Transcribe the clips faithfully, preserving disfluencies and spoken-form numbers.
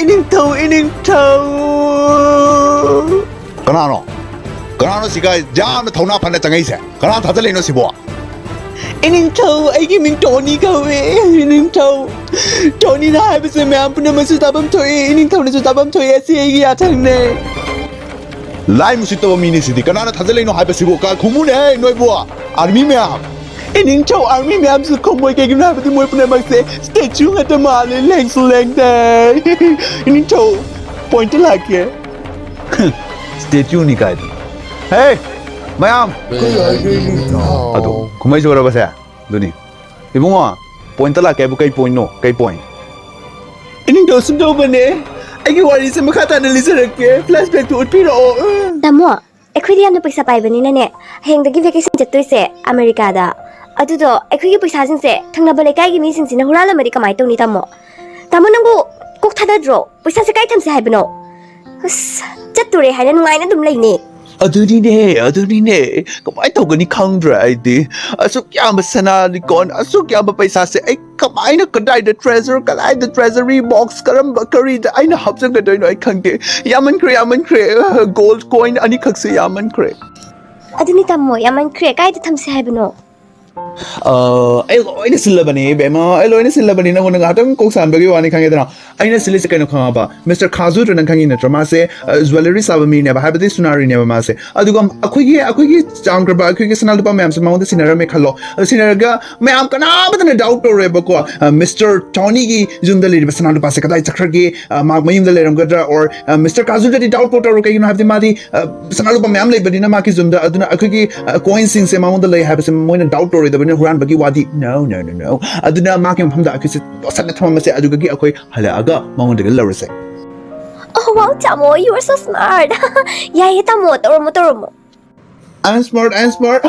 ꯏꯅꯤꯡꯊꯧ, ꯏꯅꯤꯡꯊꯧ꯫ ꯀꯅꯥꯅꯣ? ꯀꯅꯥꯅꯣ ꯁꯤꯒ ꯌꯥꯝꯅ ꯊꯧꯅꯥ ꯐꯅ ꯆꯪꯉꯛꯏꯁꯦ? ꯀꯅꯥ ꯊꯥꯖꯜꯂꯛꯏꯅꯣ ꯁꯤꯕꯣ? ꯏꯅꯤꯡꯊꯧ, ꯑꯩꯒꯤ ꯃꯤꯡ ꯇꯣꯅꯤ ꯀꯧꯏ꯫ ꯏꯅꯤꯡꯊꯧ, ꯇꯣꯅꯤꯅ ꯍꯥꯏꯕꯁꯦ ꯃꯌꯥꯝ ꯄꯨꯝꯅꯃꯛꯁꯨ ꯇꯥꯐꯝ ꯊꯣꯛꯏ, ꯏꯅꯤꯡꯊꯧꯅꯁꯨ ꯇꯥꯐꯝ ꯊꯣꯛꯏ꯫ ꯑꯁꯤ ꯑꯩꯒꯤ ꯌꯥꯊꯪꯅꯦ꯫ ꯂꯥꯏ ꯃꯨꯁꯤꯠꯇꯕ ꯃꯤꯅꯤ ꯁꯤꯗꯤ꯫ ꯀꯅꯥꯅ ꯊꯥꯖꯜꯂꯛꯏꯅꯣ ꯍꯥꯏꯕꯁꯤꯕꯨ? ꯀ-, ꯈꯨꯝꯃꯨꯅꯦ, ꯅꯣꯏꯕꯨ, ꯑꯥꯔꯃꯤ ꯃꯌꯥꯝ꯫ ꯏꯅꯤꯡꯊꯧ, ꯑꯥꯔꯃꯤ ꯃꯌꯥꯝꯁꯨ ꯈꯨꯝꯃꯣꯏ꯫ ꯀꯩꯒꯤꯅꯣ ꯍꯥꯏꯕꯗꯤ ꯃꯣꯏ ꯄꯨꯝꯅꯃꯛꯁꯦ ꯁ꯭ꯇꯦꯆꯨ ꯉꯥꯛꯇ ꯃꯥꯜꯂꯦ, ꯂꯦꯡꯁꯨ ꯂꯦꯡꯗꯦ꯫ ꯏꯅꯤꯡꯊꯧ, ꯄꯣꯏꯟꯠꯇ ꯂꯥꯛꯀꯦ꯫ ꯁ꯭ꯇꯦꯆꯨꯅꯤ ꯀꯥꯏꯗꯅꯣ? ꯍꯦ, ꯃꯌꯥꯝ! ꯑꯗꯣ, ꯀꯨꯝꯍꯩ ꯆꯣꯔꯕꯁꯦ? ꯑꯗꯨꯅꯤ꯫ ꯏꯕꯨꯡꯉꯣ, ꯄꯣꯏꯟꯠꯇ ꯂꯥꯛꯀꯦ ꯍꯥꯏꯕꯨ ꯀꯩ ꯄꯣꯏꯟꯠꯅꯣ? ꯀꯩ ꯄꯣꯏꯟꯠ? ꯏꯅꯤꯡꯊꯧ, ꯁꯨꯝ ꯇꯧꯕꯅꯦ꯫ ꯑꯩꯒꯤ ꯋꯥꯔꯤꯁꯦ ꯃꯈꯥ ꯇꯥꯅ ꯂꯤꯖꯔꯛꯀꯦ꯫ ꯐ꯭ꯂꯦꯁꯕꯦꯛꯇꯨ ꯎꯠꯄꯤꯔꯛꯑꯣ꯫ ꯇꯥꯃꯣ, ꯑꯩꯈꯣꯏꯗꯤ ꯌꯥꯝꯅ ꯄꯩꯁꯥ ꯄꯥꯏꯕꯅꯤꯅꯅꯦ, ꯍꯌꯦꯡꯗꯒꯤ ꯚꯦꯀꯦꯁꯟ ꯆꯠꯇꯣꯏꯁꯦ ꯑꯃꯦꯔꯤꯀꯥꯗ꯫ ꯑꯗꯨꯗꯣ ꯑꯩꯈꯣꯏꯒꯤ ꯄꯩꯁꯥꯁꯤꯡꯁꯦ ꯊꯪꯅꯕ ꯂꯩꯀꯥꯏꯒꯤ ꯃꯤꯁꯤꯡꯁꯤꯅ ꯍꯨꯔꯥꯜꯂꯝꯃꯗꯤ ꯀꯃꯥꯏꯅ ꯇꯧꯅꯤ, ꯇꯥꯃꯣ? ꯇꯥꯃꯣ, ꯅꯪꯕꯨ ꯀꯣꯛ ꯊꯥꯗꯗ꯭ꯔꯣ? ꯄꯩꯁꯥꯁꯦ ꯀꯥꯏ ꯊꯝꯁꯦ ꯍꯥꯏꯕꯅꯣ? ꯑꯁ, ꯆꯠꯇꯣꯔꯦ ꯍꯥꯏꯅ ꯅꯨꯡꯉꯥꯏꯅ ꯑꯗꯨꯝ ꯂꯩꯅꯤ꯫ ꯑꯗꯨꯅꯤꯅꯦ, ꯑꯗꯨꯅꯤꯅꯦ꯫ ꯀꯃꯥꯏꯅ ꯇꯧꯒꯅꯤ ꯈꯪꯗ꯭ꯔꯦ ꯑꯩꯗꯤ꯫ ꯑꯁꯨꯛ ꯌꯥꯝꯕ ꯁꯅꯥ ꯂꯤꯀꯣꯟ, ꯑꯁꯨꯛ ꯌꯥꯝꯕ ꯄꯩꯁꯥꯁꯦ ꯑꯩ ꯀꯃꯥꯏꯅ, ꯀꯗꯥꯏꯗ treasure, ꯀꯗꯥꯏꯗ treasury box, ꯀꯔꯝꯕ, ꯀꯔꯤꯗ ꯑꯩꯅ ꯍꯥꯞꯆꯤꯟꯒꯗꯣꯏꯅꯣ ꯑꯩ ꯈꯪꯗꯦ꯫ ꯌꯥꯝꯃꯟꯈ꯭ꯔꯦ, ꯌꯥꯝꯃꯟꯈ꯭ꯔꯦ꯫ Gold coin ꯑꯅꯤꯈꯛꯁꯦ ꯌꯥꯝꯃꯟꯈ꯭ꯔꯦ꯫ ꯑꯗꯨꯅꯤ ꯇꯥꯃꯣ, ꯌꯥꯝꯃꯟꯈ꯭ꯔꯦ꯫ ꯀꯥꯏꯗ ꯊꯝꯁꯦ ꯍꯥꯏꯕꯅꯣ? ꯑ, ꯑꯩ ꯂꯣꯏꯅ ꯁꯤꯜꯂꯕꯅꯤ, ꯏꯕꯦꯝꯃ, ꯑꯩ ꯂꯣꯏꯅ ꯁꯤꯜꯂꯕꯅꯤ꯫ ꯅꯪꯉꯣꯟꯗ ꯉꯥꯏꯍꯥꯛꯇꯪ ꯀꯣꯛ ꯁꯥꯟꯕꯒꯤ ꯋꯥꯅꯤ, ꯈꯪꯉꯦꯗꯅ꯫ ꯑꯩꯅ ꯁꯤꯜꯂꯤꯁꯦ ꯀꯩꯅꯣ ꯈꯪꯉꯕ? ꯃꯤꯁꯇꯔ ꯈꯥꯖꯨꯗꯣ ꯅꯪ ꯈꯪꯉꯤ ꯅꯠꯇ꯭ꯔꯣ? ꯃꯥꯁꯦ, ꯑ, jewellery ꯁꯥꯕ ꯃꯤꯅꯦꯕ, ꯍꯥꯏꯕꯗꯤ ꯁꯨꯅꯥꯔꯤꯅꯦꯕ ꯃꯥꯁꯦ꯫ ꯑꯗꯨꯒ ꯑꯩꯈꯣꯏꯒꯤ, ꯑꯩꯈꯣꯏꯒꯤ ꯆꯥꯡꯈ꯭ꯔꯕ, ꯑꯩꯈꯣꯏꯒꯤ ꯁꯅꯥ ꯂꯨꯄꯥ ꯃꯌꯥꯝꯁꯦ ꯃꯉꯣꯟꯗ ꯁꯤꯟꯅꯔꯝꯃꯦ ꯈꯜꯂꯣ꯫ ꯑꯗꯨ ꯁꯤꯟꯅꯔꯒ ꯃꯌꯥꯝ ꯀꯅꯥꯝꯇꯅ doubt ꯇꯧꯔꯣꯏꯕꯀꯣ, ꯑ, ꯃꯤꯁꯇꯔ ꯇꯣꯅꯤꯒꯤ ꯌꯨꯝꯗ ꯂꯩꯔꯤꯕ ꯁꯅꯥ ꯂꯨꯄꯥꯁꯦ ꯀꯗꯥꯏ ꯆꯠꯈ꯭ꯔꯒꯦ? ꯑ, ꯃꯥ ꯃꯌꯨꯝꯗ ꯂꯩꯔꯝꯒꯗ꯭ꯔꯥ? Or, ꯑ, ꯃꯤꯁꯇꯔ ꯈꯥꯖꯨꯗꯗꯤ doubt ꯇꯧꯔꯣ, ꯀꯩꯒꯤꯅꯣ ꯍꯥꯏꯕꯗꯤ ꯃꯥꯗꯤ, ꯑ, ꯁꯅꯥ ꯂꯨꯄꯥ ꯃꯌꯥꯝ ꯂꯩꯕꯅꯤꯅ ꯃꯥꯒꯤ ꯌꯨꯝꯗ, ꯑꯗꯨꯅ ꯑꯩꯈꯣꯏꯒꯤ, ꯑ, coinꯁꯤꯡꯁꯦ ꯃꯉꯣꯟꯗ ꯂꯩ ꯍꯥꯏꯕꯁꯦ ꯃꯣꯏꯅ doubt ꯇꯧꯔꯣꯏꯗꯕꯅꯤꯅ ꯍꯨꯔꯥꯟꯕꯒꯤ ꯋꯥꯗꯤ no, no, no, no꯫ ꯑꯗꯨꯅ ꯃꯥꯒꯤ ꯃꯐꯝꯗ ꯑꯩꯈꯣꯏꯁꯦ ꯂꯣꯠꯁꯤꯟꯅ ꯊꯝꯃꯝꯃꯁꯦ, ꯑꯗꯨꯗꯒꯤ ꯑꯩꯈꯣꯏ ꯍꯜꯂꯛꯑꯒ ꯃꯉꯣꯟꯗꯒꯤ ꯂꯧꯔꯁꯦ꯫ Oh, wow, ꯇꯥꯃꯣ, you are so smart. ꯌꯥꯏꯌꯦ, ꯇꯥꯃꯣ, ꯇꯧꯔꯝꯃꯣ, ꯇꯧꯔꯝꯃꯣ꯫ I'm smart, I'm smart.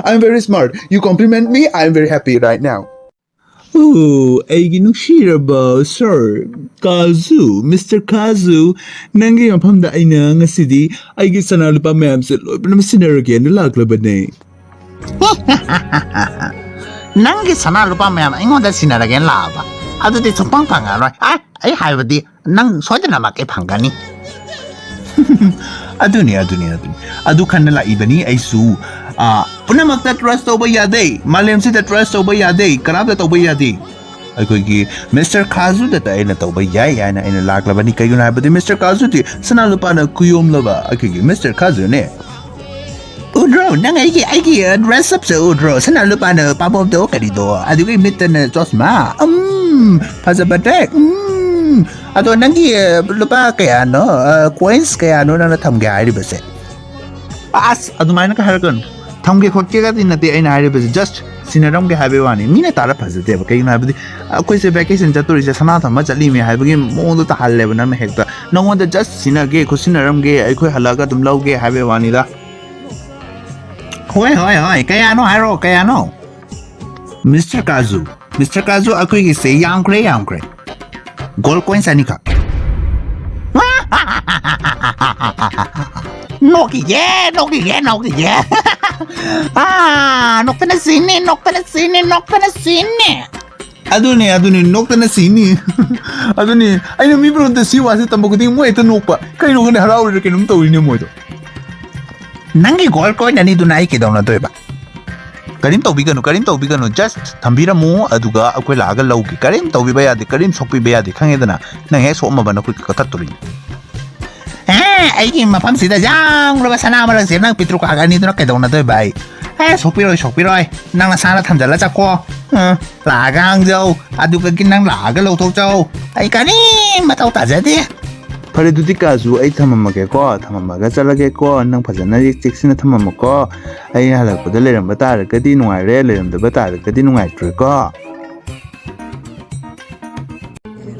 I'm very smart. You compliment me, I'm very happy right now. ꯑꯣ, ꯑꯩꯒꯤ ꯅꯨꯡꯁꯤꯔꯕ ꯁꯥꯔ ꯀꯥꯖꯨ, ꯃꯤꯁꯇꯔ ꯀꯥꯖꯨ, ꯅꯪꯒꯤ ꯃꯐꯝꯗ ꯑꯩꯅ ꯉꯁꯤꯗꯤ ꯑꯩꯒꯤ ꯁꯅꯥ ꯂꯨꯄꯥ ꯃꯌꯥꯝꯁꯦ ꯂꯣꯏ ꯄꯨꯝꯅꯃꯛ ꯁꯤꯟꯅꯔꯒꯦꯅ ꯂꯥꯛꯂꯕꯅꯦ꯫ ꯅꯪꯒꯤ ꯁꯅꯥ ꯂꯨꯄꯥ ꯃꯌꯥꯝ ꯑꯩꯉꯣꯟꯗ ꯁꯤꯟꯅꯔꯒꯦꯅ ꯂꯥꯛꯑꯕ? ꯑꯗꯨꯗꯤ ꯁꯨꯡꯐꯪ ꯐꯪꯉꯔꯣꯏ꯫ ꯑ? ꯑꯩ ꯍꯥꯏꯕꯗꯤ ꯅꯪ ꯁꯣꯏꯗꯅꯃꯛꯀꯤ ꯐꯪꯒꯅꯤ꯫ ꯑꯗꯨꯅꯤ, ꯑꯗꯨꯅꯤ, ꯑꯗꯨꯅꯤ꯫ ꯑꯗꯨ ꯈꯟꯅ ꯂꯥꯛꯏꯕꯅꯤ ꯑꯩꯁꯨ꯫ ꯑꯥ, ꯄꯨꯝꯅꯃꯛꯇ trust ꯇꯧꯕ ꯌꯥꯗꯦ, ꯃꯥꯂꯦꯝꯁꯤꯗ trust ꯇꯧꯕ ꯌꯥꯗꯦ, ꯀꯅꯥꯝꯇ ꯇꯧꯕ ꯌꯥꯗꯦ꯫ ꯑꯩꯈꯣꯏꯒꯤ ꯃꯤꯁꯇꯔ ꯀꯥꯖꯨꯗꯇ ꯑꯩꯅ ꯇꯧꯕ ꯌꯥꯏ ꯍꯥꯏꯅ ꯑꯩꯅ ꯂꯥꯛꯂꯕꯅꯤ꯫ ꯀꯩꯒꯤꯅꯣ ꯍꯥꯏꯕꯗꯤ ꯃꯤꯁꯇꯔ ꯀꯥꯖꯨꯗꯤ ꯁꯅꯥ ꯂꯨꯄꯥꯅ ꯀꯨꯌꯣꯝꯂꯕ ꯑꯩꯈꯣꯏꯒꯤ ꯃꯤꯁꯇꯔ ꯀꯥꯖꯨꯅꯦ꯫ ꯎꯗ꯭ꯔꯣ? ꯅꯪ ꯑꯩꯒꯤ, ꯑꯩꯒꯤ, ꯑ, dress up ꯁꯦ ꯎꯗ꯭ꯔꯣ? ꯁꯅꯥ ꯂꯨꯄꯥꯅ ꯄꯥꯕꯣꯞꯇꯣ ꯀꯔꯤꯗꯣ? ꯑꯗꯨꯒ ꯃꯤꯠꯇꯅ ꯆꯣꯁꯃꯥ꯫ ꯎꯝ, ꯐꯖꯕ ꯇ꯭ꯔꯦꯛ꯫ ꯎꯝ꯫ ꯑꯗꯣ ꯅꯪꯒꯤ, ꯑ, ꯂꯨꯄꯥ ꯀꯌꯥꯅꯣ, ꯑ, coins ꯀꯌꯥꯅꯣ ꯅꯪꯅ ꯊꯝꯒꯦ ꯍꯥꯏꯔꯤꯕꯁꯦ? ꯑꯁ, ꯑꯗꯨꯃꯥꯏꯅꯒ ꯍꯥꯏꯔꯛꯀꯅꯨ꯫ ꯊꯝꯒꯦ ꯈꯣꯠꯀꯦꯒꯗꯤ ꯅꯠꯇꯦ ꯑꯩꯅ ꯍꯥꯏꯔꯤꯕꯁꯦ, just ꯁꯤꯟꯅꯔꯝꯒꯦ ꯍꯥꯏꯕꯩ ꯋꯥꯅꯤ꯫ ꯃꯤꯅ ꯇꯥꯔ ꯐꯖꯗꯦꯕ꯫ ꯀꯩꯒꯤꯅꯣ ꯍꯥꯏꯕꯗꯤ ꯑꯩꯈꯣꯏꯁꯦ vacation ꯆꯠꯇꯣꯔꯤꯁꯦ ꯁꯅꯥ ꯊꯝꯕ ꯆꯠꯂꯤꯃꯤ ꯍꯥꯏꯕꯒꯤ ꯃꯑꯣꯡꯗꯣ ꯇꯥꯍꯜꯂꯦꯕ ꯅꯪꯅ ꯍꯦꯛꯇ꯫ ꯅꯉꯣꯟꯗ just ꯁꯤꯟꯅꯒꯦ, ꯈꯨꯠꯁꯤꯟꯅꯔꯝꯒꯦ, ꯑꯩꯈꯣꯏ ꯍꯜꯂꯛꯑꯒ ꯑꯗꯨꯝ ꯂꯧꯒꯦ ꯍꯥꯏꯕꯩ ꯋꯥꯅꯤꯗ꯫ ꯍꯣꯏ, ꯍꯣꯏ, ꯍꯣꯏ, ꯀꯌꯥꯅꯣ ꯍꯥꯏꯔꯣ, ꯀꯌꯥꯅꯣ? ꯃꯤꯁꯇꯔ ꯀꯥꯖꯨ, ꯃꯤꯁꯇꯔ ꯀꯥꯖꯨ, ꯑꯩꯈꯣꯏꯒꯤꯁꯦ ꯌꯥꯝꯈ꯭ꯔꯦ, ꯌꯥꯝꯈ꯭ꯔꯦ꯫ Gold coins ꯑꯅꯤꯈꯛ꯫ ꯅꯣꯛꯈꯤꯒꯦ, ꯅꯣꯛꯈꯤꯒꯦ, ꯅꯣꯛꯈꯤꯒꯦ꯫ ꯑꯥ, ꯅꯣꯛꯇꯅ ꯁꯤꯅꯤ, ꯅꯣꯛꯇꯅ ꯁꯤꯅꯤ, ꯅꯣꯛꯇꯅ ꯁꯤꯅꯤ꯫ ꯑꯗꯨꯅꯦ, ꯑꯗꯨꯅꯦ, ꯅꯣꯛꯇꯅ ꯁꯤꯅꯤ꯫ ꯑꯗꯨꯅꯦ, ꯑꯩꯅ ꯃꯤ ꯃꯔꯣꯟꯗ ꯁꯤ ꯋꯥꯁꯦ ꯇꯝꯕ ꯈꯨꯗꯤꯡ ꯃꯣꯏ ꯍꯦꯛꯇ ꯅꯣꯛꯄ꯫ ꯀꯩꯅꯣ ꯈꯪꯗꯦ, ꯍꯔꯥꯎꯔꯤꯔ ꯀꯩꯅꯣꯝ ꯇꯧꯔꯤꯅꯦ ꯃꯣꯏꯗꯣ꯫ ꯅꯪꯒꯤ gold coin ꯑꯅꯤꯗꯨꯅ ꯑꯩ ꯀꯩꯗꯧꯅꯗꯣꯏꯕ? ꯀꯔꯤꯝ ꯇꯧꯕꯤꯒꯅꯨ, ꯀꯔꯤꯝ ꯇꯧꯕꯤꯒꯅꯨ꯫ Just ꯊꯝꯕꯤꯔꯝꯃꯨ, ꯑꯗꯨꯒ ꯑꯩꯈꯣꯏ ꯂꯥꯛꯑꯒ ꯂꯧꯒꯦ꯫ ꯀꯔꯤꯝ ꯇꯧꯕꯤꯕ ꯌꯥꯗꯦ, ꯀꯔꯤꯝ ꯁꯣꯛꯄꯤꯕ ꯌꯥꯗꯦ, ꯈꯪꯉꯦꯗꯅ? ꯅꯪ ꯍꯦꯛ ꯁꯣꯛꯑꯝꯃꯕ ꯅꯈꯨꯠ ꯀꯛꯊꯠꯇꯣꯔꯤꯅꯤ꯫ ꯑꯦ, ꯑꯩꯒꯤ ꯃꯐꯝꯁꯤꯗ ꯌꯥꯝꯂꯕ ꯁꯅꯥ ꯃꯔꯛꯁꯤꯗ ꯅꯪ ꯄꯤꯇ꯭ꯔꯨꯛ ꯀꯥꯒ ꯑꯅꯤꯗꯨꯅ ꯀꯩꯗꯧꯅꯗꯣꯏꯕ ꯑꯩ? ꯑꯦ, ꯁꯣꯛꯄꯤꯔꯣꯏ, ꯁꯣꯛꯄꯤꯔꯣꯏ꯫ ꯅꯪ ꯅꯁꯥꯅ ꯊꯝꯖꯜꯂ ꯆꯠꯈꯣ꯫ ꯑ, ꯂꯥꯛꯑꯒ ꯍꯪꯖꯧ, ꯑꯗꯨꯒ ꯅꯪ ꯂꯥꯛꯑꯒ ꯂꯧꯊꯣꯛꯆꯧ꯫ ꯑꯩ ꯀꯔꯤꯝ ꯃꯊꯧ ꯇꯥꯖꯗꯦ꯫ ꯐꯔꯦ, ꯑꯗꯨꯗꯤ ꯀꯥꯖꯨ, ꯑꯩ ꯊꯝꯃꯝꯃꯒꯦꯀꯣ, ꯊꯝꯃꯝꯃꯒ ꯆꯠꯂꯒꯦꯀꯣ꯫ ꯅꯪ ꯐꯖꯅ ꯆꯦꯛꯁꯤꯟꯅ ꯊꯝꯃꯝꯃꯣꯀꯣ꯫ ꯑꯩ ꯍꯜꯂꯛꯄꯗ ꯂꯩꯔꯝꯕ ꯇꯥꯔꯒꯗꯤ ꯅꯨꯡꯉꯥꯏꯔꯦ, ꯂꯩꯔꯝꯗꯕ ꯇꯥꯔꯒꯗꯤ ꯅꯨꯡꯉꯥꯏꯇ꯭ꯔꯦꯀꯣ꯫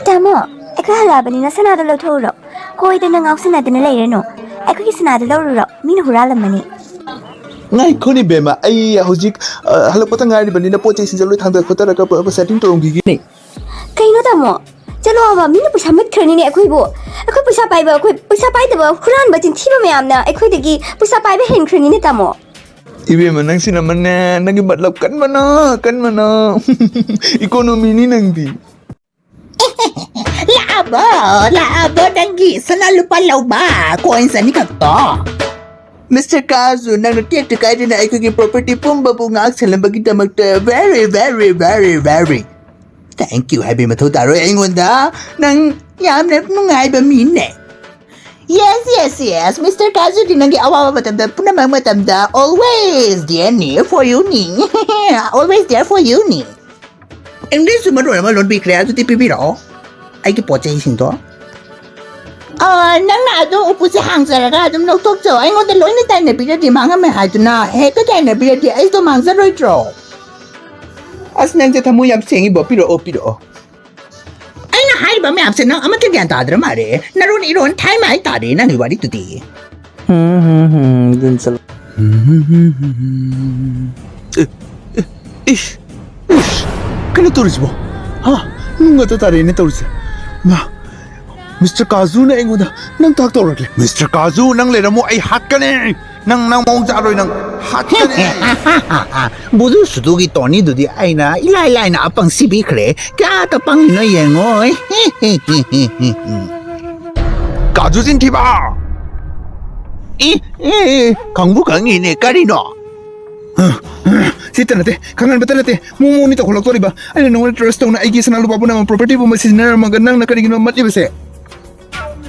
ꯇꯥꯃꯣ, ꯑꯩꯈꯣꯏ ꯍꯜꯂꯛꯑꯕꯅꯤꯅ ꯁꯅꯥꯗꯣ ꯂꯧꯊꯣꯛꯎꯔꯣ꯫ ꯀꯣꯏꯗꯅ ꯉꯥꯎꯁꯤꯟꯅꯗꯅ ꯂꯩꯔꯅꯨ꯫ ꯑꯩꯈꯣꯏꯒꯤ ꯁꯅꯥꯗꯣ ꯂꯧꯔꯨꯔꯣ, ꯃꯤꯅ ꯍꯨꯔꯥꯜꯂꯝꯃꯅꯤ꯫ ꯉꯥꯏꯈꯣꯅꯦ ꯕꯦꯝꯃ, ꯑꯩ ꯍꯧꯖꯤꯛ, ꯑ, ꯍꯜꯂꯛꯄꯗ ꯉꯥꯏꯔꯤꯕꯅꯤꯅ ꯄꯣꯠ ꯆꯩꯁꯤꯡꯁꯦ ꯂꯣꯏ ꯊꯥꯡꯗ ꯈꯣꯠꯇꯔꯒ ꯄ-, ꯄ-, setting ꯇꯧꯔꯝꯈꯤꯒꯦꯅꯦ꯫ ꯀꯩꯅꯣ ꯇꯥꯃꯣ? ꯆꯠꯂꯣ ꯍꯥꯏꯕ, ꯃꯤꯅ ꯄꯩꯁꯥ ꯃꯨꯠꯈ꯭ꯔꯅꯤꯅꯦ ꯑꯩꯈꯣꯏꯕꯨ꯫ ꯑꯩꯈꯣꯏ ꯄꯩꯁꯥ ꯄꯥꯏꯕ, ꯑꯩꯈꯣꯏ ꯄꯩꯁꯥ ꯄꯥꯏꯗꯕ ꯍꯨꯔꯥꯟꯕ ꯆꯤꯟꯊꯤꯕ ꯃꯌꯥꯝꯅ ꯑꯩꯈꯣꯏꯗꯒꯤ ꯄꯩꯁꯥ ꯄꯥꯏꯕ ꯍꯦꯟꯈ꯭ꯔꯅꯤꯅꯦ ꯇꯥꯃꯣ꯫ ꯏꯕꯦꯝꯃ, ꯅꯪꯁꯤꯅ ꯑꯃꯅꯦ, ꯅꯪꯒꯤ ꯃꯠꯂꯞ ꯀꯟꯕꯅ, ꯀꯟꯕꯅ꯫ Economy ꯅꯤ ꯅꯪꯗꯤ꯫ ꯂꯥꯛꯑꯕꯣ, ꯂꯥꯛꯑꯕꯣ ꯅꯪꯒꯤ ꯁꯅꯥ ꯂꯨꯄꯥ ꯂꯧꯕ? Coins ꯑꯅꯤꯈꯛꯇꯣ? Mister ꯀꯥꯖꯨ, ꯅꯪꯅ ꯇꯦꯛꯇ ꯀꯥꯏꯗꯅ ꯑꯩꯈꯣꯏꯒꯤ property ꯄꯨꯝꯕꯕꯨ ꯉꯥꯛ ꯁꯦꯜꯂꯝꯕꯒꯤꯗꯃꯛꯇ very, very, very, very thank you ꯍꯥꯏꯕꯒꯤ ꯃꯊꯧ ꯇꯥꯔꯣꯏ ꯑꯩꯉꯣꯟꯗ꯫ ꯅꯪ ꯌꯥꯝꯅ ꯅꯨꯡꯉꯥꯏꯕ ꯃꯤꯅꯦ꯫ Yes, yes, yes, Mister ꯀꯥꯖꯨꯗꯤ ꯅꯪꯒꯤ ꯑꯋꯥꯕ ꯃꯇꯝꯗ, ꯄꯨꯝꯅꯃꯛ ꯃꯇꯝꯗ always there ꯅꯤ, for you ꯅꯤ꯫ Always there for you ꯅꯤ꯫ English ꯁꯨ ꯃꯔꯣꯟ ꯑꯃ ꯂꯣꯟꯕꯤꯈ꯭ꯔꯦ, ꯑꯗꯨꯗꯤ ꯄꯤꯕꯤꯔꯛꯑꯣ ꯑꯩꯒꯤ ꯄꯣꯠ ꯆꯩꯁꯤꯡꯗꯣ꯫ ꯑꯥ, ꯅꯪꯅ ꯑꯗꯣ ꯎꯄꯨꯁꯦ ꯍꯥꯡꯖꯔꯒ ꯑꯗꯨꯝ ꯂꯧꯊꯣꯛꯆꯧ꯫ ꯑꯩꯉꯣꯟꯗ ꯂꯣꯏꯅ ꯇꯥꯏꯅꯕꯤꯔꯗꯤ ꯃꯥꯡꯉꯝꯃꯦ ꯍꯥꯏꯗꯨꯅ ꯍꯦꯛꯇ ꯇꯥꯏꯅꯕꯤꯔꯗꯤ ꯑꯩꯗꯣ ꯃꯥꯡꯖꯔꯣꯏꯗ꯭ꯔꯣ? ꯑꯁ, ꯅꯪꯁꯦ ꯊꯃꯣꯏ ꯌꯥꯝ ꯁꯦꯡꯉꯤꯕꯣ? ꯄꯤꯔꯛꯑꯣ, ꯄꯤꯔꯛꯑꯣ꯫ ꯑꯩꯅ ꯍꯥꯏꯔꯤꯕ ꯃꯌꯥꯝꯁꯦ ꯅꯪ ꯑꯃꯠꯇ ꯒ꯭ꯌꯥꯟ ꯇꯥꯗ꯭ꯔ ꯃꯥꯜꯂꯦ꯫ ꯅꯔꯣꯟ ꯏꯔꯣꯟ ꯊꯥꯏꯃ ꯍꯥꯏꯇꯥꯔꯦ ꯅꯪꯒꯤ ꯋꯥꯔꯤꯗꯨꯗꯤ꯫ ꯍꯝ, ꯍꯝ, ꯍꯝ, ꯑꯗꯨꯅ ꯆꯠꯂꯣ꯫ ꯑꯦ, ꯑꯦ, ꯏꯁ, ꯏꯁ, ꯀꯩꯅꯣ ꯇꯧꯔꯤꯁꯤꯕꯣ? ꯍꯥ? ꯅꯨꯡ ꯉꯥꯛꯇ ꯇꯥꯔꯛꯑꯦꯅꯦ ꯇꯧꯔꯤꯁꯦ꯫ ꯃꯥ, Mister ꯀꯥꯖꯨꯅ ꯑꯩꯉꯣꯟꯗ ꯅꯪ ꯇꯥꯛ ꯇꯧꯔꯛꯂꯦ꯫ Mister ꯀꯥꯖꯨ, ꯅꯪ ꯂꯩꯔꯝꯃꯣ, ꯑꯩ ꯍꯥꯠꯀꯅꯤ꯫ ꯅꯪ, ꯅꯪ ꯃꯑꯣꯡ ꯆꯥꯔꯣꯏ, ꯅꯪ ꯍꯥꯠꯀꯅꯤ꯫ ꯕꯨꯗꯨ ꯁꯨꯗꯨꯒꯤ ꯇꯣꯅꯤꯗꯨꯗꯤ ꯑꯩꯅ ꯏꯂꯥꯏ ꯂꯥꯏꯅ ꯑꯄꯪ ꯁꯤꯕꯤꯈ꯭ꯔꯦ꯫ ꯀꯌꯥꯗ ꯄꯪꯉꯤꯅꯣ ꯌꯦꯡꯉꯣ꯫ ꯀꯥꯖꯨ ꯆꯤꯟꯊꯤꯕ! ꯏ, ꯏ, ꯏ, ꯈꯪꯕꯨ ꯈꯪꯉꯤꯅꯦ, ꯀꯔꯤꯅꯣ? ꯁꯤꯇ ꯅꯠꯇꯦ, ꯈꯪꯍꯟꯕꯇ ꯅꯠꯇꯦ, ꯃꯑꯣꯡ ꯃꯑꯣꯡꯅꯤ ꯇꯧꯈꯠꯂꯛꯇꯣꯔꯤꯕ꯫ ꯑꯩꯅ ꯅꯉꯣꯟꯗ trust ꯇꯧꯅ ꯑꯩꯒꯤ ꯁꯅꯥ ꯂꯨꯄꯥ ꯄꯨꯝꯅꯃꯛ, property ꯄꯨꯝꯕ ꯁꯤꯖꯤꯟꯅꯔꯝꯃꯒ ꯅꯪꯅ ꯀꯔꯤꯒꯤꯅꯣ ꯃꯠꯂꯤꯕꯁꯦ?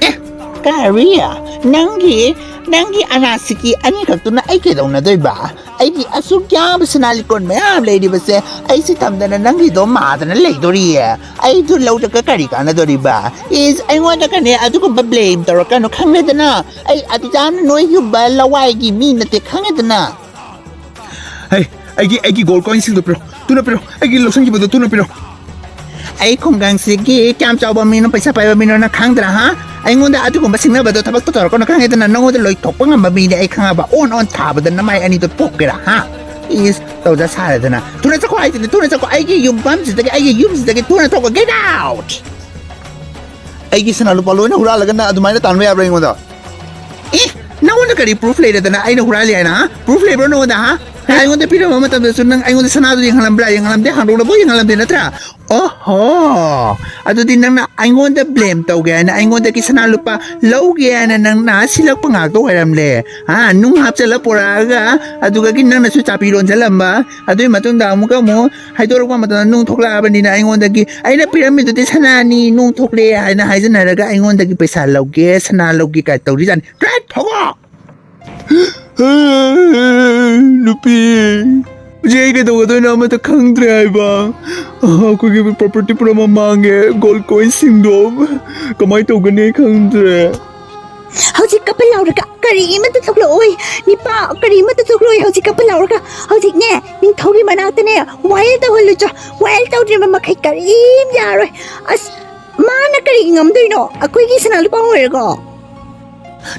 ꯑꯦ, ꯀꯔꯤ? ꯅꯪꯒꯤ, ꯅꯪꯒꯤ ꯑꯅꯥꯁꯤꯀꯤ ꯑꯅꯤꯈꯛꯇꯨꯅ ꯑꯩ ꯀꯩꯗꯧꯅꯗꯣꯏꯕ? ꯑꯩꯒꯤ ꯑꯁꯨꯛ ꯌꯥꯝꯕ ꯁꯅꯥ ꯂꯤꯛꯀꯣꯟ ꯃꯌꯥꯝ ꯂꯩꯔꯤꯕꯁꯦ ꯑꯩ ꯁꯤ ꯊꯝꯗꯅ ꯅꯪꯒꯤꯗꯣ ꯃꯥꯗꯅ ꯂꯩꯗꯣꯔꯤꯌꯦ꯫ ꯑꯩꯗꯨ ꯂꯧꯔꯒ ꯀꯔꯤ ꯀꯥꯟꯅꯗꯣꯔꯤꯕ? ꯏꯁ, ꯑꯩꯉꯣꯟꯗꯒꯅꯦ ꯑꯗꯨꯒꯨꯝꯕ blame ꯇꯧꯔꯛꯀꯅꯨ, ꯈꯪꯂꯦꯗꯅ? ꯑꯩ ꯑꯗꯨ ꯌꯥꯝꯅ ꯅꯣꯏꯒꯨꯝꯕ ꯂꯋꯥꯏꯒꯤ ꯃꯤ ꯅꯠꯇꯦ, ꯈꯪꯉꯦꯗꯅ? ꯍꯩ, ꯑꯩꯒꯤ, ꯑꯩꯒꯤ gold coin ꯁꯤꯡꯗꯣ ꯄꯤꯔꯣ, ꯊꯨꯅ ꯄꯤꯔꯣ, ꯑꯩꯒꯤ ꯂꯧꯁꯤꯟꯈꯤꯕꯗꯣ ꯊꯨꯅ ꯄꯤꯔꯣ꯫ ꯑꯩ ꯈꯨꯡꯒꯪꯁꯤꯒꯤ ꯀꯌꯥꯝ ꯆꯥꯎꯕ ꯃꯤꯅꯣ, ꯄꯩꯁꯥ ꯄꯥꯏꯕ ꯃꯤꯅꯣ ꯅꯪ ꯈꯪꯗ꯭ꯔꯥ, ꯍꯥ? ꯑꯩꯉꯣꯟꯗ ꯑꯗꯨꯒꯨꯝꯕ ꯁꯤꯡꯅꯕꯗꯣ ꯊꯕꯛꯇꯣ ꯇꯧꯔꯛꯀꯅꯨ, ꯈꯪꯉꯦꯗꯅ? ꯅꯪꯉꯣꯟꯗ ꯂꯣꯏ ꯊꯣꯛꯄ ꯉꯝꯕ ꯃꯤꯅꯦ ꯑꯩ ꯈꯪꯉꯕ꯫ ꯑꯣꯟ ꯑꯣꯟ ꯊꯥꯕꯗ ꯅꯃꯥꯏ ꯑꯅꯤꯗꯣ ꯄꯣꯛꯀꯦꯔꯥ, ꯍꯥ? ꯏꯁ, ꯇꯧꯖ ꯁꯥꯔꯦꯗꯅ꯫ ꯊꯨꯅ ꯆꯠꯈꯣ ꯍꯥꯏꯁꯤꯅꯤ, ꯊꯨꯅ ꯆꯠꯈꯣ꯫ ꯑꯩꯒꯤ ꯌꯨꯝꯐꯝꯁꯤꯗꯒꯤ, ꯑꯩꯒꯤ ꯌꯨꯝꯁꯤꯗꯒꯤ ꯊꯨꯅ ꯊꯣꯛꯈꯣ꯫ Get out! ꯑꯩꯒꯤ ꯁꯅꯥ ꯂꯨꯄꯥ ꯂꯣꯏꯅ ꯍꯨꯔꯥꯜꯂꯒ ꯅꯪ ꯑꯗꯨꯃꯥꯏꯅ ꯇꯥꯟꯕ ꯌꯥꯕ꯭ꯔꯥ ꯑꯩꯉꯣꯟꯗ? ꯑꯦ, ꯅꯪꯉꯣꯟꯗ ꯀꯔꯤ proof ꯂꯩꯔꯗꯅ ꯑꯩꯅ ꯍꯨꯔꯥꯜꯂꯤ ꯍꯥꯏꯅ, ꯍꯥ? Proof ꯂꯩꯕ꯭ꯔꯣ ꯅꯉꯣꯟꯗ, ꯍꯥ? ꯑꯩꯉꯣꯟꯗ ꯄꯤꯔꯝꯕ ꯃꯇꯝꯗꯁꯨ ꯅꯪ ꯑꯩꯉꯣꯟꯗ ꯁꯅꯥꯗꯨ ꯌꯦꯡꯍꯜꯂꯝꯕ꯭ꯔꯥ? ꯌꯦꯡꯍꯜꯂꯝꯗꯦ, ꯍꯥꯡꯗꯣꯛꯂꯕꯣ? ꯌꯦꯡꯍꯜꯂꯝꯗꯦ ꯅꯠꯇ꯭ꯔꯥ? ꯑꯣꯍꯣ, ꯑꯗꯨꯗꯤ ꯅꯪꯅ ꯑꯩꯉꯣꯟꯗ ꯕ꯭ꯂꯦꯝ ꯇꯧꯒꯦ ꯍꯥꯏꯅ, ꯑꯩꯉꯣꯟꯗꯒꯤ ꯁꯅꯥ ꯂꯨꯄꯥ ꯂꯧꯒꯦ ꯍꯥꯏꯅ ꯅꯪꯅ ꯁꯤꯜꯂꯛꯄ ꯉꯥꯛꯇ ꯑꯣꯏꯔꯝꯂꯦ꯫ ꯍꯥ, ꯅꯨꯡ ꯍꯥꯞꯆꯤꯜꯂ ꯄꯨꯔꯛꯑꯒ, ꯑꯗꯨꯒꯗꯤ ꯅꯪꯅꯁꯨ ꯆꯥꯄꯤ ꯂꯣꯟꯁꯤꯜꯂꯝꯕ, ꯑꯗꯨꯒꯤ ꯃꯇꯨꯡꯗ ꯑꯃꯨꯛꯀ ꯑꯃꯨꯛ ꯍꯥꯏꯗꯣꯔꯛꯄ ꯃꯇꯝꯗ ꯅꯨꯡ ꯊꯣꯛꯂꯛꯑꯕꯅꯤꯅ ꯑꯩꯉꯣꯟꯗꯒꯤ, "ꯑꯩꯅ ꯄꯤꯔꯝꯃꯤꯗꯨꯗꯤ ꯁꯅꯥꯅꯤ, ꯅꯨꯡ ꯊꯣꯛꯂꯛꯑꯦ" ꯍꯥꯏꯅ ꯍꯥꯏꯖꯟꯅꯔꯒ ꯑꯩꯉꯣꯟꯗꯒꯤ ꯄꯩꯁꯥ ꯂꯧꯒꯦ, ꯁꯅꯥ ꯂꯧꯒꯦ ꯀꯥꯏ ꯇꯧꯔꯤꯖꯥꯠꯅꯤ꯫ ꯇ꯭ꯔꯦꯠ ꯊꯣꯛꯑꯣ! ꯅꯨꯄꯤ, ꯍꯧꯖꯤꯛ ꯑꯩ ꯀꯩꯗꯧꯒꯗꯣꯏꯅꯣ ꯑꯃꯠꯇ ꯈꯪꯗ꯭ꯔꯦ ꯍꯥꯏꯕ꯫ ꯑ, ꯑꯩꯈꯣꯏꯒꯤ ꯄ꯭ꯔꯣꯄꯔꯇꯤ ꯄꯨꯝꯅꯃꯛ ꯃꯥꯡꯉꯦ, ꯒꯣꯜ ꯀꯣꯏꯟꯁꯤꯡꯗꯣ ꯀꯃꯥꯏꯅ ꯇꯧꯒꯅꯤ ꯈꯪꯗ꯭ꯔꯦ꯫ ꯍꯧꯖꯤꯛ ꯀꯞꯄ ꯂꯥꯎꯔꯒ ꯀꯔꯤ ꯑꯃꯠꯇ ꯊꯣꯛꯂꯛꯑꯣꯏ꯫ ꯅꯤꯄꯥ, ꯀꯔꯤ ꯑꯃꯠꯇ ꯊꯣꯛꯂꯛꯑꯣꯏ꯫ ꯍꯧꯖꯤꯛ ꯀꯞꯄ ꯂꯥꯎꯔꯒ ꯍꯧꯖꯤꯛꯅꯦ, ꯅꯤꯡꯊꯧꯒꯤ ꯃꯅꯥꯛꯇꯅꯦ, ꯋꯥꯌꯦꯜ ꯇꯧꯍꯜꯂꯨꯆꯣ꯫ ꯋꯥꯌꯦꯜ ꯇꯧꯗ꯭ꯔꯤꯕ ꯃꯈꯩ ꯀꯔꯤꯝ ꯌꯥꯔꯣꯏ꯫ ꯑꯁ, ꯃꯥꯅ ꯀꯔꯤ ꯉꯝꯗꯣꯏꯅꯣ? ꯑꯩꯈꯣꯏꯒꯤ ꯁꯅꯥ ꯂꯨꯄꯥ ꯑꯣꯏꯔꯒ꯫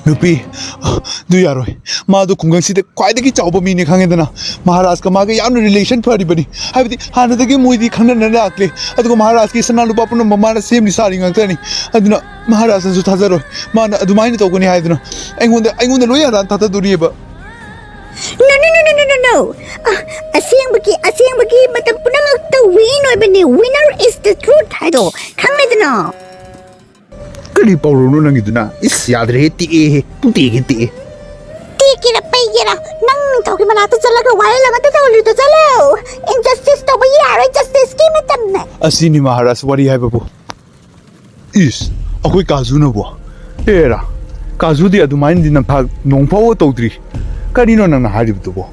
ꯅꯨꯄꯤ, ꯑꯗꯨ ꯌꯥꯔꯣꯏ꯫ ꯃꯥꯗꯣ ꯈꯨꯡꯒꯪꯁꯤꯗ ꯈ꯭ꯋꯥꯏꯗꯒꯤ ꯆꯥꯎꯕ ꯃꯤꯅꯤ ꯈꯪꯉꯦꯗꯅ꯫ ꯃꯍꯥꯔꯥꯖꯀ ꯃꯥꯒ ꯌꯥꯝꯅ ꯔꯤꯂꯦꯁꯟ ꯐꯔꯤꯕꯅꯤ꯫ ꯍꯥꯏꯕꯗꯤ ꯍꯥꯟꯅꯗꯒꯤ ꯃꯣꯏꯗꯤ ꯈꯪꯅꯅ ꯂꯥꯛꯂꯦ꯫ ꯑꯗꯨꯒ ꯃꯍꯥꯔꯥꯖꯀꯤ ꯁꯅꯥ ꯂꯨꯄꯥ ꯄꯨꯝꯅꯃꯛ ꯃꯥꯅ ꯁꯦꯝꯂꯤ ꯁꯥꯔꯤ ꯉꯥꯛꯇꯅꯤ꯫ ꯑꯗꯨꯅ ꯃꯍꯥꯔꯥꯖꯅꯁꯨ ꯊꯥꯖꯔꯣꯏ꯫ ꯃꯥꯅ ꯑꯗꯨꯃꯥꯏꯅ ꯇꯧꯒꯅꯤ ꯍꯥꯏꯗꯨꯅ ꯑꯩꯉꯣꯟꯗ, ꯑꯩꯉꯣꯟꯗ ꯂꯣꯏ ꯑꯔꯥꯟ ꯊꯥꯗꯗꯣꯔꯤꯑꯕ꯫ No, no, no, no, no, no, no. ꯑ, ꯑꯁꯦꯡꯕꯒꯤ, ꯑꯁꯦꯡꯕꯒꯤ ꯃꯇꯝ ꯄꯨꯝꯅꯃꯛꯇ win ꯑꯣꯏꯕꯅꯤ꯫ Winner is the truth ꯍꯥꯏꯗꯣ ꯈꯪꯉꯦꯗꯅ꯫ ꯀꯔꯤ ꯄꯥꯎꯔꯧꯅꯣ ꯅꯪꯒꯤꯗꯨꯅ? ꯏꯁ, ꯌꯥꯗ꯭ꯔꯦꯍꯦ, ꯇꯦꯛꯑꯦꯍꯦ, ꯄꯨꯡꯇꯦꯛ ꯍꯦꯛ ꯇꯦꯛꯑꯦ꯫ ꯇꯦꯛꯀꯦꯔꯥ ꯄꯩꯒꯦꯔꯥ, ꯅꯪ ꯅꯤꯡꯊꯧꯒꯤ ꯃꯅꯥꯛꯇ ꯆꯠꯂꯒ ꯋꯥꯌꯦꯜ ꯑꯃꯇ ꯇꯧꯍꯜꯂꯨꯗ ꯆꯠꯂꯣ꯫ Injustice ꯇꯧꯕ ꯌꯥꯔꯣꯏ, justiceꯀꯤ ꯃꯇꯝꯅꯦ꯫ ꯑꯁꯤꯅꯤ ꯃꯍꯥꯔꯥꯖ ꯋꯥꯔꯤ ꯍꯥꯏꯕꯕꯨ꯫ ꯏꯁ, ꯑꯩꯈꯣꯏ ꯀꯥꯖꯨꯅꯕꯨ? ꯑꯦꯔꯥ, ꯀꯥꯖꯨꯗꯤ ꯑꯗꯨꯃꯥꯏꯅꯗꯤ ꯅꯝꯊꯥꯛ ꯅꯣꯡ ꯐꯥꯎꯕ ꯇꯧꯗ꯭ꯔꯤ꯫ ꯀꯔꯤꯅꯣ ꯅꯪꯅ ꯍꯥꯏꯔꯤꯕꯗꯨꯕꯣ?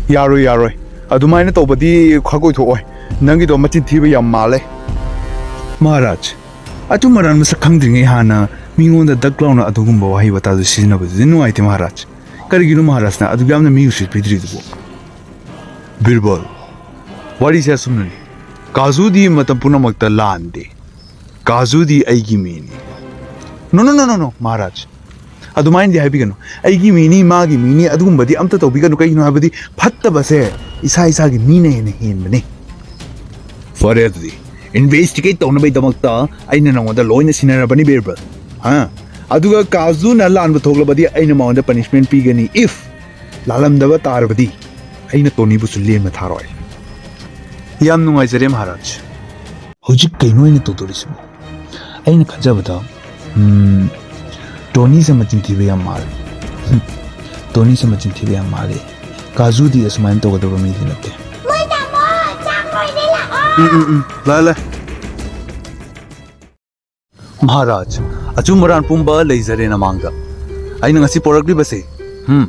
ꯌꯥꯔꯣꯏ, ꯌꯥꯔꯣꯏ, ꯑꯗꯨꯃꯥꯏꯅ ꯇꯧꯕꯗꯤ ꯈꯛ ꯑꯣꯏꯊꯣꯛꯑꯣꯏ꯫ ꯅꯪꯒꯤꯗꯣ ꯃꯆꯤꯟ ꯊꯤꯕ ꯌꯥꯝ ꯃꯥꯜꯂꯦ꯫ ꯃꯍꯥꯔꯥꯖ, ꯑꯆꯨꯝ ꯑꯔꯥꯟ ꯃꯁꯛ ꯈꯪꯗ꯭ꯔꯤꯉꯩ ꯍꯥꯟꯅ ꯃꯤꯉꯣꯟꯗ ꯗꯛ ꯂꯥꯎꯅ ꯑꯗꯨꯒꯨꯝꯕ ꯋꯥꯍꯩ ꯋꯥꯇꯥꯗꯨ ꯁꯤꯖꯤꯟꯅꯕꯗꯨꯗꯤ ꯅꯨꯡꯉꯥꯏꯇꯦ ꯃꯍꯥꯔꯥꯖ꯫ ꯀꯔꯤꯒꯤꯅꯣ ꯃꯍꯥꯔꯥꯖꯅ ꯑꯗꯨꯛ ꯌꯥꯝꯅ ꯃꯤ ꯎꯁꯤꯠ ꯄꯤꯗ꯭ꯔꯤꯗꯨꯕꯣ? ꯕꯤꯔꯕꯜ, ꯋꯥꯔꯤꯁꯦ ꯑꯁꯨꯝꯅꯅꯤ꯫ ꯀꯥꯖꯨꯗꯤ ꯃꯇꯝ ꯄꯨꯝꯅꯃꯛꯇ ꯂꯥꯟꯗꯦ꯫ ꯀꯥꯖꯨꯗꯤ ꯑꯩꯒꯤ ꯃꯤꯅꯤ꯫ No, no, no, no, no, Maharaj. ꯑꯗꯨꯃꯥꯏꯅꯗꯤ ꯍꯥꯏꯕꯤꯒꯅꯨ꯫ ꯑꯩꯒꯤ ꯃꯤꯅꯤ, ꯃꯥꯒꯤ ꯃꯤꯅꯤ, ꯑꯗꯨꯒꯨꯝꯕꯗꯤ ꯑꯝꯇ ꯇꯧꯕꯤꯒꯅꯨ꯫ ꯀꯩꯒꯤꯅꯣ ꯍꯥꯏꯕꯗꯤ ꯐꯠꯇꯕꯁꯦ ꯏꯁꯥ ꯏꯁꯥꯒꯤ ꯃꯤꯅ ꯍꯦꯟꯅ ꯍꯦꯟꯕꯅꯤ꯫ ꯐꯔꯦ ꯑꯗꯨꯗꯤ, investigate ꯇꯧꯅꯕꯒꯤꯗꯃꯛꯇ ꯑꯩꯅ ꯅꯉꯣꯟꯗ ꯂꯣꯏꯅ ꯁꯤꯟꯅꯔꯕꯅꯤ, ꯕꯤꯔꯕꯜ꯫ ꯍꯥ? ꯑꯗꯨꯒ ꯀꯥꯖꯨꯅ ꯂꯥꯟꯕ ꯊꯣꯛꯂꯕꯗꯤ ꯑꯩꯅ ꯃꯉꯣꯟꯗ punishment ꯄꯤꯒꯅꯤ, if ꯂꯥꯜꯂꯝꯗꯕ ꯇꯥꯔꯕꯗꯤ꯫ ꯑꯩꯅ ꯇꯣꯅꯤꯕꯨꯁꯨ ꯂꯦꯝꯅ ꯊꯥꯔꯣꯏ꯫ ꯌꯥꯝ ꯅꯨꯡꯉꯥꯏꯖꯔꯦ ꯃꯍꯥꯔꯥꯖ꯫ ꯍꯧꯖꯤꯛ ꯀꯩꯅꯣ ꯑꯩꯅ ꯇꯧꯗꯣꯔꯤꯁꯤꯕꯣ? ꯑꯩꯅ ꯈꯟꯖꯕꯗ, ꯎꯝ, ꯇꯣꯅꯤꯁꯦ ꯃꯆꯤꯟ ꯊꯤꯕ ꯌꯥꯝ ꯃꯥꯜꯂꯦ꯫ ꯍꯨꯝ, ꯇꯣꯅꯤꯁꯦ ꯃꯆꯤꯟ ꯊꯤꯕ ꯌꯥꯝ ꯃꯥꯜꯂꯦ꯫ ꯀꯥꯖꯨꯗꯤ ꯑꯁꯨꯃꯥꯏꯅ ꯇꯧꯒꯗꯕ ꯃꯤꯗꯤ ꯅꯠꯇꯦ꯫ ꯃꯣꯏ ꯇꯥꯃꯣ, ꯆꯥꯛ ꯂꯣꯏꯔꯦ, ꯂꯥꯛꯑꯣ꯫ ꯎꯝ, ꯎꯝ, ꯎꯝ, ꯂꯥꯛꯑꯦ, ꯂꯥꯛꯑꯦ꯫ ꯃꯍꯥꯔꯥꯖ, ꯑꯆꯨꯝ ꯑꯔꯥꯟ ꯄꯨꯝꯕ ꯂꯩꯖꯔꯦ ꯅꯃꯥꯡꯗ꯫ ꯑꯩꯅ ꯉꯁꯤ ꯄꯣꯔꯛꯂꯤꯕꯁꯦ, ꯎꯝ,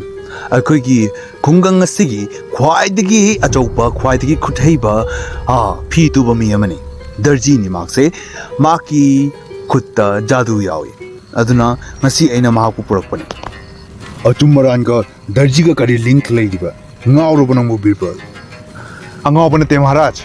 ꯑꯩꯈꯣꯏꯒꯤ ꯈꯨꯡꯒꯪ ꯑꯁꯤꯒꯤ ꯈ꯭ꯋꯥꯏꯗꯒꯤ ꯑꯆꯧꯕ, ꯈ꯭ꯋꯥꯏꯗꯒꯤ ꯈꯨꯠꯍꯩꯕ, ꯑꯥ, ꯐꯤ ꯇꯨꯕ ꯃꯤ ꯑꯃꯅꯤ꯫ ꯗꯔꯖꯤꯅꯤ ꯃꯍꯥꯛꯁꯦ꯫ ꯃꯍꯥꯛꯀꯤ ꯈꯨꯠꯇ ꯖꯥꯗꯨ ꯌꯥꯎꯏ꯫ ꯑꯗꯨꯅ ꯉꯁꯤ ꯑꯩꯅ ꯃꯍꯥꯛꯄꯨ ꯄꯨꯔꯛꯄꯅꯤ꯫ ꯑꯆꯨꯝ ꯑꯔꯥꯟꯒ ꯗꯔꯖꯤꯒ ꯀꯔꯤ ꯂꯤꯡꯛ ꯂꯩꯔꯤꯕ? ꯉꯥꯎꯔꯕ ꯅꯪꯕꯨ, ꯕꯤꯔꯕꯜ? ꯑꯉꯥꯎꯕ ꯅꯠꯇꯦ, ꯃꯍꯥꯔꯥꯖ꯫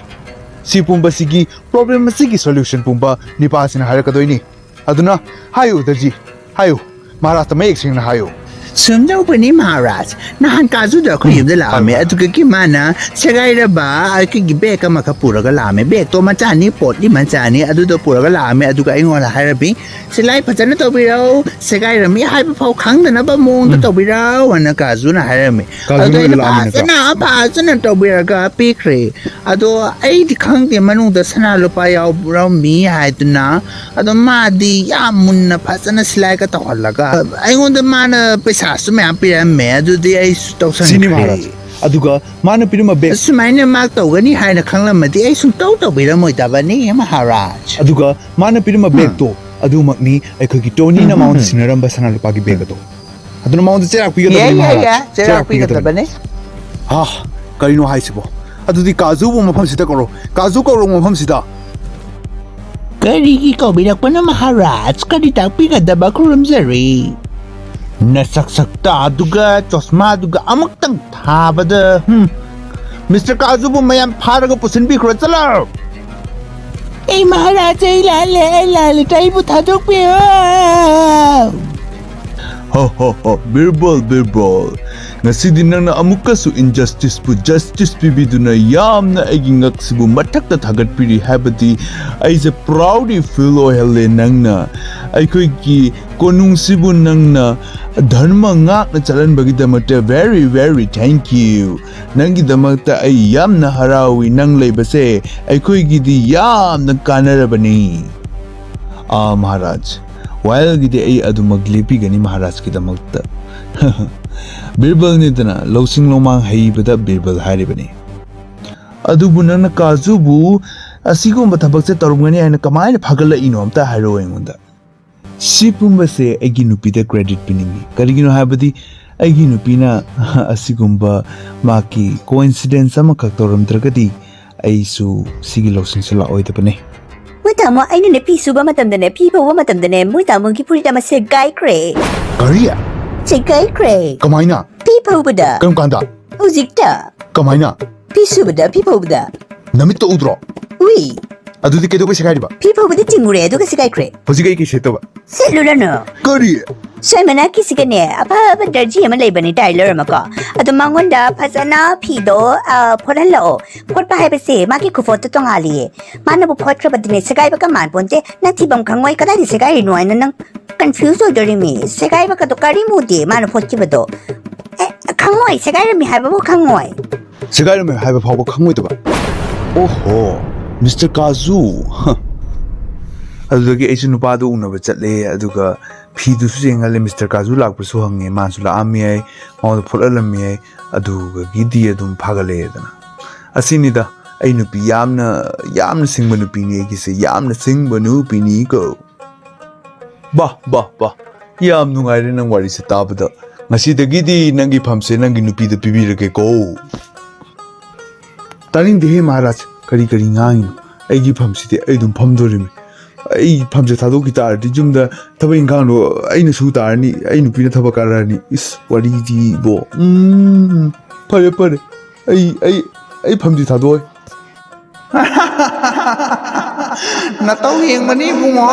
ꯁꯤ ꯄꯨꯝꯕꯁꯤꯒꯤ ꯄ꯭ꯔꯣꯕ꯭ꯂꯦꯝ ꯑꯁꯤꯒꯤ ꯁꯣꯂꯨꯁꯟ ꯄꯨꯝꯕ ꯅꯤꯄꯥꯁꯤꯅ ꯍꯥꯏꯔꯛꯀꯗꯣꯏꯅꯤ꯫ ꯑꯗꯨꯅ ꯍꯥꯏꯌꯨ, ꯗꯔꯖꯤ, ꯍꯥꯏꯌꯨ꯫ ꯃꯍꯥꯔꯥꯖꯇ ꯃꯌꯦꯛ ꯁꯦꯡꯅ ꯍꯥꯏꯌꯨ꯫ ꯁꯨꯝ ꯇꯧꯕꯅꯤ, ꯃꯍꯥꯔꯥꯖ꯫ ꯅꯍꯥꯟ ꯀꯥꯖꯨꯗꯣ ꯑꯩꯈꯣꯏ ꯎꯝ, ꯌꯨꯝꯗ ꯂꯥꯛꯑꯝꯃꯦ꯫ ꯍꯣꯏ, ꯍꯣꯏ꯫ ꯑꯗꯨꯗꯒꯤ ꯃꯥꯅ ꯁꯦꯒꯥꯏꯔꯕ ꯑꯩꯈꯣꯏꯒꯤ ꯕꯦꯒ ꯑꯃꯈꯛ ꯄꯨꯔꯒ ꯂꯥꯛꯑꯝꯃꯦ꯫ ꯕꯦꯒꯇꯣ ꯃꯆꯥꯅꯤ, ꯄꯣꯠꯂꯤ ꯃꯆꯥꯅꯤ꯫ ꯑꯗꯨꯗꯣ ꯄꯨꯔꯒ ꯂꯥꯛꯑꯝꯃꯦ꯫ ꯑꯗꯨꯒ ꯑꯩꯉꯣꯟꯗ ꯍꯥꯏꯔꯝꯃꯤ, "ꯁꯤꯂꯥꯏ ꯐꯖꯅ ꯇꯧꯕꯤꯔꯧ, ꯁꯦꯒꯥꯏꯔꯝꯃꯤ ꯍꯥꯏꯕ ꯐꯥꯎ ꯈꯪꯗꯅꯕ ꯃꯑꯣꯡꯗ ꯎꯝ꯫ ꯇꯧꯕꯤꯔꯧ" ꯍꯥꯏꯅ ꯀꯥꯖꯨꯅ ꯍꯥꯏꯔꯝꯃꯤ꯫ ꯀꯥꯖꯨꯅ ꯑꯗꯨ ꯑꯩꯅ ꯑꯣꯏꯅ ꯂꯥꯛꯑꯝꯃꯤ ꯅꯠꯇ꯭ꯔꯣ? ꯐꯖꯅ, ꯐꯖꯅ ꯇꯧꯕꯤꯔꯒ ꯄꯤꯈ꯭ꯔꯦ꯫ ꯑꯗꯣ ꯑꯩꯗꯤ ꯈꯪꯗꯦ ꯃꯅꯨꯡꯗ ꯁꯅꯥ ꯂꯨꯄꯥ ꯌꯥꯎꯔꯝꯃꯤ ꯍꯥꯏꯗꯨꯅ꯫ ꯑꯗꯣ ꯃꯥꯗꯤ ꯌꯥꯝ ꯃꯨꯟꯅ ꯐꯖꯅ ꯁꯤꯂꯥꯏꯒ ꯇꯧꯍꯜꯂꯒ ꯑꯩꯉꯣꯟꯗ ꯃꯥꯅ ꯄꯩꯁꯥꯁꯨ ꯃꯌꯥꯝ ꯄꯤꯔꯝꯃꯦ꯫ ꯑꯗꯨꯗꯤ ꯑꯩꯁꯨ ꯁꯤꯅꯤ ꯇꯧꯁꯟꯈ꯭ꯔꯦ꯫ ꯃꯍꯥꯔꯥꯖ꯫ ꯑꯗꯨꯒ ꯃꯥꯅ ꯄꯤꯔꯝꯕ ꯕꯦꯒ ꯁꯨꯃꯥꯏꯅ ꯃꯥ ꯇꯧꯒꯅꯤ ꯍꯥꯏꯅ ꯈꯪꯂꯝꯃꯗꯤ ꯑꯩ ꯁꯨꯡꯇꯧ ꯇꯧꯕꯤꯔꯝꯃꯣꯏꯗꯕꯅꯤ, ꯃꯍꯥꯔꯥꯖ꯫ ꯑꯗꯨꯒ ꯃꯥꯅ ꯄꯤꯔꯝꯕ ꯎꯝ꯫ ꯕꯦꯒꯇꯣ ꯑꯗꯨꯃꯛꯅꯤ ꯑꯩꯈꯣꯏꯒꯤ ꯇꯣꯅꯤꯅ ꯎꯝ, ꯎꯝ, ꯃꯉꯣꯟꯗ ꯎꯝ꯫ ꯁꯤꯟꯅꯔꯝꯕ ꯁꯅꯥ ꯂꯨꯄꯥꯒꯤ ꯕꯦꯒ ꯑꯗꯣ꯫ ꯑꯗꯨꯅ ꯃꯉꯣꯟꯗ ꯆꯩꯔꯥꯛ ꯄꯤꯒꯗꯕꯅꯤ, ꯌꯥꯏ, ꯌꯥꯏ, ꯃꯍꯥꯔꯥꯖ꯫ ꯌꯥꯏ, ꯆꯩꯔꯥꯛ ꯆꯩꯔꯥꯛ ꯄꯤꯒꯗꯕꯅꯤ꯫ ꯄꯤꯒꯗꯕꯅꯤ꯫ ꯍꯥ, ꯀꯔꯤꯅꯣ ꯍꯥꯏꯁꯤꯕꯣ? ꯑꯗꯨꯗꯤ ꯀꯥꯖꯨꯕꯨ ꯃꯐꯝꯁꯤꯗ ꯀꯧꯔꯣ꯫ ꯀꯥꯖꯨ ꯀꯧꯔꯣ ꯃꯐꯝꯁꯤꯗ꯫ ꯀꯔꯤꯒꯤ ꯀꯧꯕꯤꯔꯛꯄꯅꯣ, ꯃꯍꯥꯔꯥꯖ? ꯀꯔꯤ ꯇꯥꯛꯄꯤꯒꯗꯕ? ꯈꯨꯔꯨꯝꯖꯔꯤ꯫ ꯅꯁꯛ ꯁꯛꯇ ꯑꯗꯨꯒ ꯆꯣꯁꯃꯥꯗꯨꯒ ꯑꯃꯨꯛꯇꯪ ꯊꯥꯕꯗ, ꯍꯨꯝ꯫ ꯃꯤꯁꯇꯔ ꯀꯥꯖꯨꯕꯨ ꯃꯌꯥꯝ ꯐꯥꯔꯒ ꯄꯨꯁꯤꯟꯕꯤꯈ꯭ꯔꯣ, ꯆꯠꯂꯣ! ꯑꯩ ꯃꯍꯥꯔꯥꯖ, ꯑꯩ ꯂꯥꯜꯂꯦ, ꯑꯩ ꯂꯥꯜꯂꯦ, ꯑꯩꯕꯨ ꯊꯥꯗꯣꯛꯄꯤꯌꯨ! ꯍꯣ, ꯍꯣ, ꯍꯣ, ꯕꯤꯔꯕꯜ, ꯕꯤꯔꯕꯜ꯫ ꯉꯁꯤꯗꯤ ꯅꯪꯅ ꯑꯃꯨꯛꯀꯁꯨ injusticeꯄꯨ justice ꯄꯤꯕꯤꯗꯨꯅ ꯌꯥꯝꯅ ꯑꯩꯒꯤ ꯉꯛꯁꯤꯕꯨ ꯃꯊꯛꯇ ꯊꯥꯒꯠꯄꯤꯔꯤ꯫ ꯍꯥꯏꯕꯗꯤ ꯑꯩꯁꯦ proudly feel ꯑꯣꯏꯍꯜꯂꯦ ꯅꯪꯅ꯫ ꯑꯩꯈꯣꯏꯒꯤ ꯀꯣꯅꯨꯡꯁꯤꯕꯨ ꯅꯪꯅ ꯙꯔꯃ ꯉꯥꯛꯅ ꯆꯠꯍꯟꯕꯒꯤꯗꯃꯛꯇ very very thank you꯫ ꯅꯪꯒꯤꯗꯃꯛꯇ ꯑꯩ ꯌꯥꯝꯅ ꯍꯔꯥꯎꯏ꯫ ꯅꯪ ꯂꯩꯕꯁꯦ ꯑꯩꯈꯣꯏꯒꯤꯗꯤ ꯌꯥꯝꯅ ꯀꯥꯟꯅꯔꯕꯅꯤ꯫ ꯑꯥ ꯃꯍꯥꯔꯥꯖ, ꯋꯥꯌꯦꯜꯒꯤꯗꯤ ꯑꯩ ꯑꯗꯨꯃꯛ ꯂꯦꯞꯄꯤꯒꯅꯤ ꯃꯍꯥꯔꯥꯖꯀꯤꯗꯃꯛꯇ꯫ ꯕꯤꯔꯕꯜꯅꯤꯗꯅ, ꯂꯧꯁꯤꯡ ꯂꯣꯃꯥꯡ ꯍꯩꯕꯗ ꯕꯤꯔꯕꯜ ꯍꯥꯏꯔꯤꯕꯅꯤ꯫ ꯑꯗꯨꯕꯨ ꯅꯪꯅ ꯀꯥꯖꯨꯕꯨ ꯑꯁꯤꯒꯨꯝꯕ ꯊꯕꯛꯁꯦ ꯇꯧꯔꯝꯒꯅꯤ ꯍꯥꯏꯅ ꯀꯃꯥꯏꯅ ꯐꯥꯒꯠꯂꯛꯏꯅꯣ? ꯑꯝꯇ ꯍꯥꯏꯔꯛꯑꯣ ꯑꯩꯉꯣꯟꯗ꯫ ꯁꯤ ꯄꯨꯝꯕꯁꯦ ꯑꯩꯒꯤ ꯅꯨꯄꯤꯗ credit ꯄꯤꯅꯤꯡꯉꯤ꯫ ꯀꯔꯤꯒꯤꯅꯣ ꯍꯥꯏꯕꯗꯤ ꯑꯩꯒꯤ ꯅꯨꯄꯤꯅ ꯑꯁꯤꯒꯨꯝꯕ ꯃꯍꯥꯛꯀꯤ coincidence ꯑꯃꯈꯛ ꯇꯧꯔꯝꯗ꯭ꯔꯒꯗꯤ ꯑꯩꯁꯨ ꯁꯤꯒꯤ ꯂꯧꯁꯤꯡꯁꯦ ꯂꯥꯛꯑꯣꯏꯗꯕꯅꯦ꯫ ꯃꯣꯏ ꯇꯥꯃꯣ, ꯑꯩꯅꯅꯦ ꯐꯤ ꯁꯨꯕ ꯃꯇꯝꯗꯅꯦ, ꯐꯤ ꯐꯧꯕ ꯃꯇꯝꯗꯅꯦ, ꯃꯣꯏ ꯇꯥꯃꯣꯒꯤ ꯐꯨꯔꯤꯠ ꯑꯃ ꯁꯦꯒꯥꯏꯈ꯭ꯔꯦ꯫ ꯀꯔꯤ? ꯁꯦꯒꯥꯏꯈ꯭ꯔꯦ꯫ ꯀꯃꯥꯏꯅ? ꯐꯤ ꯐꯧꯕꯗ꯫ ꯀꯔꯝ ꯀꯥꯟꯗ? ꯍꯧꯖꯤꯛꯇ꯫ ꯀꯃꯥꯏꯅ? ꯐꯤ ꯁꯨꯕꯗ, ꯐꯤ ꯐꯧꯕꯗ꯫ ꯅꯃꯤꯠꯇ ꯎꯗ꯭ꯔꯣ? ꯎꯏ꯫ ꯑꯗꯨꯗꯤ ꯀꯩꯗꯧꯕꯩ ꯁꯦꯒꯥꯏꯔꯤꯕ? ꯐꯤ ꯐꯧꯕꯗ ꯆꯤꯡꯉꯨꯔꯦ, ꯑꯗꯨꯒ ꯁꯦꯒꯥꯏꯈ꯭ꯔꯦ꯫ ꯍꯧꯖꯤꯛ ꯑꯩ ꯀꯩ ꯁꯦꯠꯇꯧꯕ? ꯁꯦꯠꯂꯨꯔꯅꯨ꯫ ꯀꯔꯤ? ꯁ꯭ꯋꯥꯏ ꯃꯅꯥꯛꯀꯤꯁꯤꯒꯅꯦ, ꯑꯐꯕ ꯗꯔꯖꯤ ꯑꯃ ꯂꯩꯕꯅꯦ, tailor ꯑꯃꯀꯣ꯫ ꯑꯗꯣ ꯃꯉꯣꯟꯗ ꯐꯖꯅ ꯐꯤꯗꯣ, ꯑ, ꯐꯣꯠꯍꯜꯂꯛꯑꯣ꯫ ꯐꯣꯠꯄ ꯍꯥꯏꯕꯁꯦ ꯃꯥꯒꯤ ꯈꯨꯐꯣꯠꯇꯣ ꯇꯣꯉꯥꯜꯂꯤꯌꯦ꯫ ꯃꯥꯅꯕꯨ ꯐꯣꯠꯈ꯭ꯔꯕꯗꯤꯅꯦ, ꯁꯦꯒꯥꯏꯕ ꯀꯃꯥꯟ ꯄꯣꯟꯇꯦ꯫ ꯅꯪ ꯊꯤꯐꯝ ꯈꯪꯉꯣꯏ, ꯀꯗꯥꯏꯗ ꯁꯦꯒꯥꯏꯔꯤꯅꯣ ꯍꯥꯏꯅ ꯅꯪ confuse ꯑꯣꯏꯗꯣꯔꯤꯃꯤ꯫ ꯁꯦꯒꯥꯏꯕꯒꯗꯣ ꯀꯔꯤꯝ ꯎꯗꯦ ꯃꯥꯅ ꯐꯣꯠꯈꯤꯕꯗꯣ꯫ ꯑꯦ, ꯈꯪꯉꯣꯏ, ꯁꯦꯒꯥꯏꯔꯝꯃꯤ ꯍꯥꯏꯕꯕꯨ ꯈꯪꯉꯣꯏ꯫ ꯁꯦꯒꯥꯏꯔꯝꯃꯤ ꯍꯥꯏꯕ ꯐꯥꯎꯕ ꯈꯪꯉꯣꯏꯗꯕ? ꯑꯣꯍꯣ, ꯃꯤꯁꯇꯔ ꯀꯥꯖꯨ꯫ ꯍ꯫ ꯑꯗꯨꯗꯒꯤ ꯑꯩꯁꯨ ꯅꯨꯄꯥꯗꯣ ꯎꯅꯕ ꯆꯠꯂꯦ, ꯑꯗꯨꯒ ꯐꯤꯗꯨꯁꯨ ꯌꯦꯡꯍꯜꯂꯦ꯫ ꯃꯤꯁꯇꯔ ꯀꯥꯖꯨ ꯂꯥꯛꯄꯁꯨ ꯍꯪꯉꯦ, ꯃꯥꯁꯨ ꯂꯥꯛꯑꯝꯃꯤ ꯍꯥꯏ, ꯃꯉꯣꯟꯗ ꯐꯣꯠꯍꯜꯂꯝꯃꯤ ꯍꯥꯏ, ꯑꯗꯨꯒꯒꯤꯗꯤ ꯑꯗꯨꯝ ꯐꯥꯒꯠꯂꯛꯑꯦꯗꯅ꯫ ꯑꯁꯤꯅꯤꯗ ꯑꯩ ꯅꯨꯄꯤ ꯌꯥꯝꯅ, ꯌꯥꯝꯅ ꯁꯤꯡꯕ ꯅꯨꯄꯤꯅꯤ ꯑꯩꯒꯤꯁꯦ, ꯌꯥꯝꯅ ꯁꯤꯡꯕ ꯅꯨꯄꯤꯅꯤꯀꯣ꯫ ꯕꯥ, ꯕꯥ, ꯕꯥ, ꯌꯥꯝ ꯅꯨꯡꯉꯥꯏꯔꯦ ꯅꯪ ꯋꯥꯔꯤꯁꯦ ꯇꯥꯕꯗ꯫ ꯉꯁꯤꯗꯒꯤꯗꯤ ꯅꯪꯒꯤ ꯐꯝꯁꯦ ꯅꯪꯒꯤ ꯅꯨꯄꯤꯗ ꯄꯤꯕꯤꯔꯒꯦꯀꯣ꯫ ꯇꯥꯅꯤꯡꯗꯦꯍꯦ ꯃꯍꯥꯔꯥꯖ, ꯀꯔꯤ ꯀꯔꯤ ꯉꯥꯡꯉꯤꯅꯣ? ꯑꯩꯒꯤ ꯐꯝꯁꯤꯗꯤ ꯑꯩ ꯑꯗꯨꯝ ꯐꯝꯗꯣꯔꯤꯃꯤ꯫ ꯑꯩ ꯐꯝꯁꯦ ꯊꯥꯗꯣꯛꯈꯤ ꯇꯥꯔꯗꯤ ꯌꯨꯝꯗ ꯊꯕꯛ ꯏꯪꯈꯥꯡꯗꯣ ꯑꯩꯅ ꯁꯨ ꯇꯥꯔꯅꯤ, ꯑꯩ ꯅꯨꯄꯤꯅ ꯊꯕꯛ ꯀꯥꯔꯛꯑꯅꯤ꯫ ꯏꯁ, ꯋꯥꯔꯤꯗꯤꯕꯣ꯫ ꯎꯝ, ꯐꯔꯦ, ꯐꯔꯦ, ꯑꯩ, ꯑꯩ, ꯑꯩ ꯐꯝꯁꯦ ꯊꯥꯗꯣꯛꯑꯣꯏ꯫ ꯅꯇꯧ ꯌꯦꯡꯕꯅꯤ ꯏꯕꯨꯡꯉꯣ꯫